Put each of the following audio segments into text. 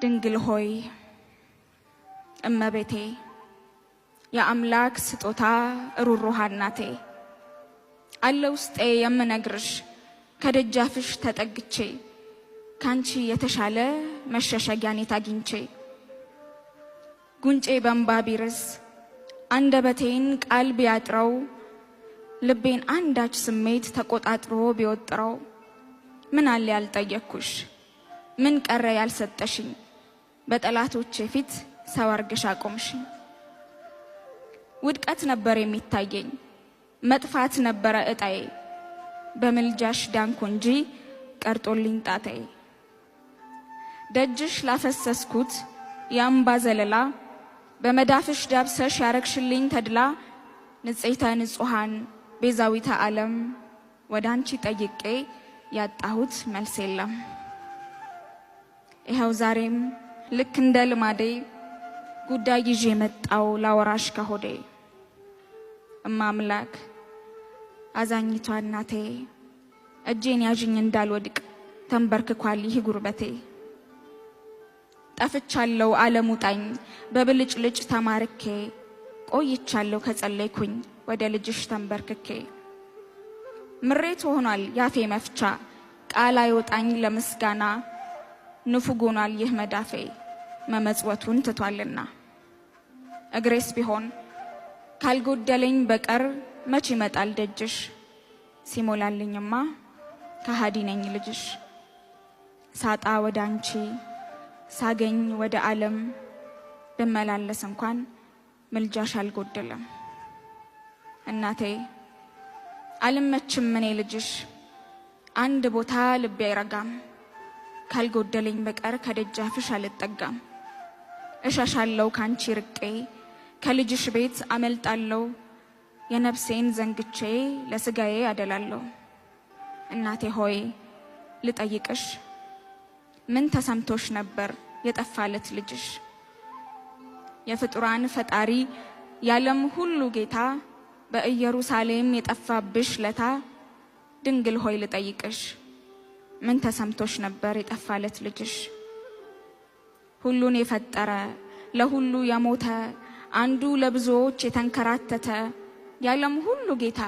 ድንግል ሆይ እመቤቴ፣ የአምላክ ስጦታ ሩሩሃ እናቴ፣ አለ ውስጤ የምነግርሽ ከደጃፍሽ ተጠግቼ፣ ካንቺ የተሻለ መሸሸጊያ እኔት አግኝቼ። ጉንጬ በእንባ ቢርስ፣ አንደበቴን ቃል ቢያጥረው፣ ልቤን አንዳች ስሜት ተቆጣጥሮ ቢወጥረው፣ ምን አለ ያልጠየቅኩሽ? ምን ቀረ ያልሰጠሽኝ? በጠላቶቼ ፊት ሰው አርገሽ አቆምሽኝ። ውድቀት ነበር የሚታየኝ፣ መጥፋት ነበረ እጣዬ። በምልጃሽ ዳንኩ እንጂ ቀርጦልኝ ጣታዬ። ደጅሽ ላፈሰስኩት የአምባ ዘለላ፣ በመዳፍሽ ዳብሰሽ ያረግሽልኝ ተድላ፣ ንጽሕተ ንጹሐን ቤዛዊተ ዓለም፣ ወደ አንቺ ጠይቄ ያጣሁት መልስ የለም። ይኸው ዛሬም ልክ እንደ ልማዴ ጉዳይ ይዤ መጣው ላወራሽ ከሆዴ። እማ አምላክ አዛኝቷ እናቴ፣ እጄን ያዥኝ እንዳልወድቅ ተንበርክኳል ይህ ጉርበቴ። ጠፍቻለሁ ዓለም ውጣኝ በብልጭልጭ ተማርኬ፣ ቆይቻለሁ ከጸለይኩኝ ወደ ልጅሽ ተንበርክኬ። ምሬት ሆኗል ያፌ መፍቻ፣ ቃል አይወጣኝ ለምስጋና፣ ንፉግ ሆኗል ይህ መዳፌ መመጽወቱን ትቷልና። እግሬስ ቢሆን ካልጎደለኝ በቀር መች ይመጣል ደጅሽ፣ ሲሞላልኝማ ከሃዲ ነኝ ልጅሽ። ሳጣ ወደ አንቺ ሳገኝ ወደ ዓለም፣ ብመላለስ እንኳን ምልጃሽ አልጎደለም። እናቴ አልመችም እኔ ልጅሽ፣ አንድ ቦታ ልቤ አይረጋም፣ ካልጎደለኝ በቀር ከደጃፍሽ አልጠጋም። እሸሻለሁ ካንቺ ርቄ ከልጅሽ ቤት አመልጣለሁ፣ የነፍሴን ዘንግቼ ለስጋዬ አደላለሁ። እናቴ ሆይ ልጠይቅሽ፣ ምን ተሰምቶሽ ነበር የጠፋለት ልጅሽ? የፍጡራን ፈጣሪ የዓለም ሁሉ ጌታ በኢየሩሳሌም የጠፋብሽ ለታ፣ ድንግል ሆይ ልጠይቅሽ፣ ምን ተሰምቶሽ ነበር የጠፋለት ልጅሽ? ሁሉን የፈጠረ ለሁሉ የሞተ አንዱ ለብዙዎች የተንከራተተ የዓለም ሁሉ ጌታ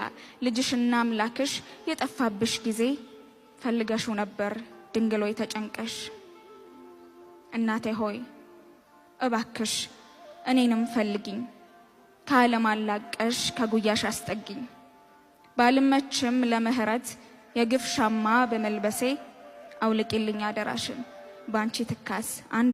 ልጅሽና አምላክሽ የጠፋብሽ ጊዜ ፈልገሽው ነበር ድንግል ሆይ ተጨንቀሽ። እናቴ ሆይ እባክሽ እኔንም ፈልጊኝ፣ ከዓለም አላቀሽ ከጉያሽ አስጠጊኝ። ባልመችም ለምህረት የግፍ ሻማ በመልበሴ፣ አውልቂልኝ አደራሽን በአንቺ ትካስ አንድ